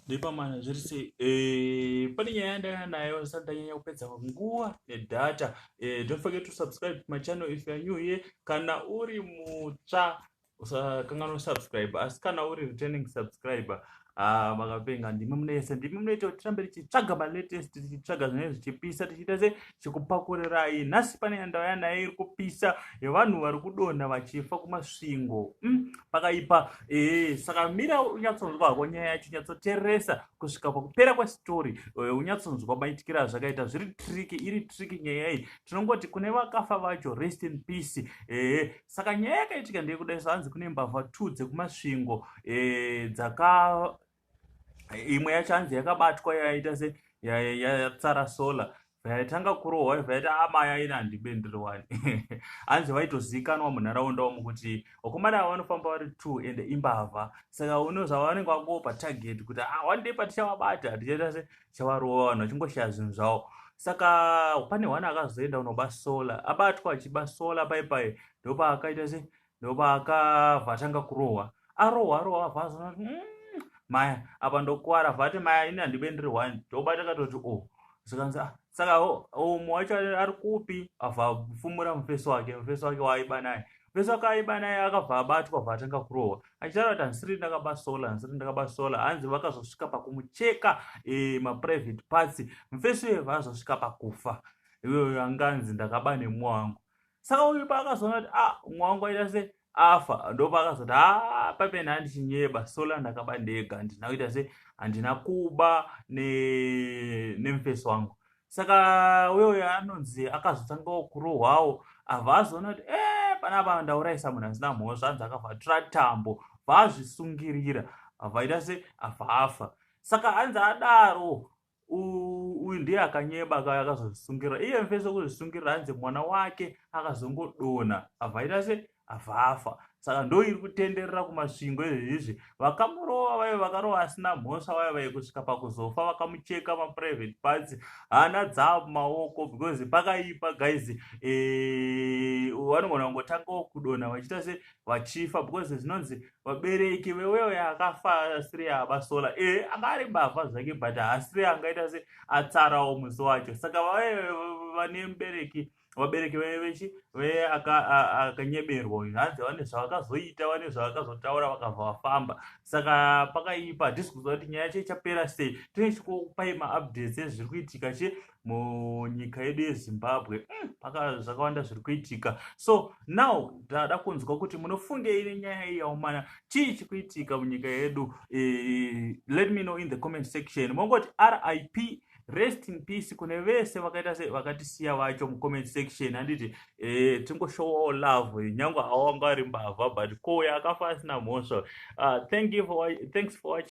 Ndipamana zviri sei? Pane nyaya yandanga nayo ndisati ndanyanya kupedza nguva nedata. Don't forget to subscribe to my channel if you are new here. Kana uri mutsva usakanganwa subscribe, asi kana uri returning subscriber, ah, makapenga, ndimi munese, ndimi munoita kuti tirambe tichitsvaga malatest, tichitsvaga zvinenge zvichipisa, tichiita se chikupakurirai. Nhasi pane yandauya nayo iri kupisa yevanhu vari kudonha vachifa kuMasvingo. Pakaipa. Saka mira unyatsonzwa hako nyaya yacho, unyatsoteeresa kusvika pakupera kwesitori, unyatsonzwa maitikiro azvakaita. Zviri tricky, iri tricky nyaya iyi. Tinongoti kune vakafa vacho, rest in peace. Saka nyaya yakaitika ndeyekudai. Zvanzi kune mbavha two dzekuMasvingo, dzaka imwe yacho hanzi yakabatwa yaita se yatsara solar, yaitanga kurohwa, yaita amaya ina handibenderi wani. Hanzi vaitozivikanwa munharaunda umu kuti vakomana ava vanofamba vari two ende imbavha. Saka uno zvavanenge vangopa target kuti, ah, one day patichavabata tichaita se tichavarova, vanhu vachingoshaya zvinhu zvavo. Saka pane hwana akazoenda unoba solar, abatwa achiba solar paipai, ndopaakaita se ndopaakabva atanga kurohwa. Arohwa, arohwa, abva azoona kuti, maya, apa ndokuwara." Vati, "Maya, ini handibenderi one." Ndobata katoti, "O." Zvikanzi, "Ah, saka umwe wacho ari kupi?" Abva apfumura mufesi wake, mufesi wake waaiba naye. Mufesi wake aiba naye akabva abatwa, bva atanga kurohwa achitaura kuti, "Handisiri ndakaba solar, handisiri ndakaba solar." Hanzi vakazosvika pakumucheka maprivate parts. Mufesi uye vaazosvika pakufa, iyoyo anganzi ndakaba nemumwe wangu. Saka uyu paakazoona kuti, ah, umwe wangu aita se afa, ndopaakazoti, "Ha, papeni handichinyeba, solar ndakaba ndega, handina kuita se handina kuba nemufesi wangu." Saka uyoyo anonzi akazotangawo kurohwawo, abva azoona kuti, e, panapa ndaurayisa munhu asina mhosva. Anzi akabva atora tambo, bvaazvisungirira, abva aita se abva afa. Saka hanzi adaro, uyu ndiye akanyeba, akazozvisungirira iye mufesi wekuzvisungirira. Hanzi mwana wake akazongodonha, abva aita se abva afa. Saka ndo iri kutenderera kuMasvingo izvezvizvi. Vakamurova vaive vakarova asina mhosva, vaive vai kusvika pakuzofa, vakamucheka maprivate parts, hana dzamumaoko, because pakaipa, guys. Vanogona kungotangawo kudonha vachiita se vachifa, because zvinonzi vabereki veweyo akafa asiri aba solar, anga ari mbavha zvake, but haasiri angaita se atsarawo musi wacho. Saka vaive vane mubereki, vabereki vechi akanyeberwa uyu, hanzi vane zvavakazoita, vane zvavakazotaura, vakabva vafamba. Saka pakaipa, hatisi kuziva kuti nyaya yacho ichapera sei. Tinenge tichikupai maupdates ezviri kuitika chi munyika yedu yeZimbabwe. Paka zvakawanda zviri kuitika. So now ndada kunzwa kuti munofungei nenyaya iyi yaumana. Chii chikuitika munyika yedu? Let me know in the comment section. Mongoti RIP, rest in peace, kune vese vakaita se vakatisiya vacho mucomment section, handiti? Tingoshowawo love, nyange awanga ari mbavha, but koya akafa asina mhosva. Thanks for watching.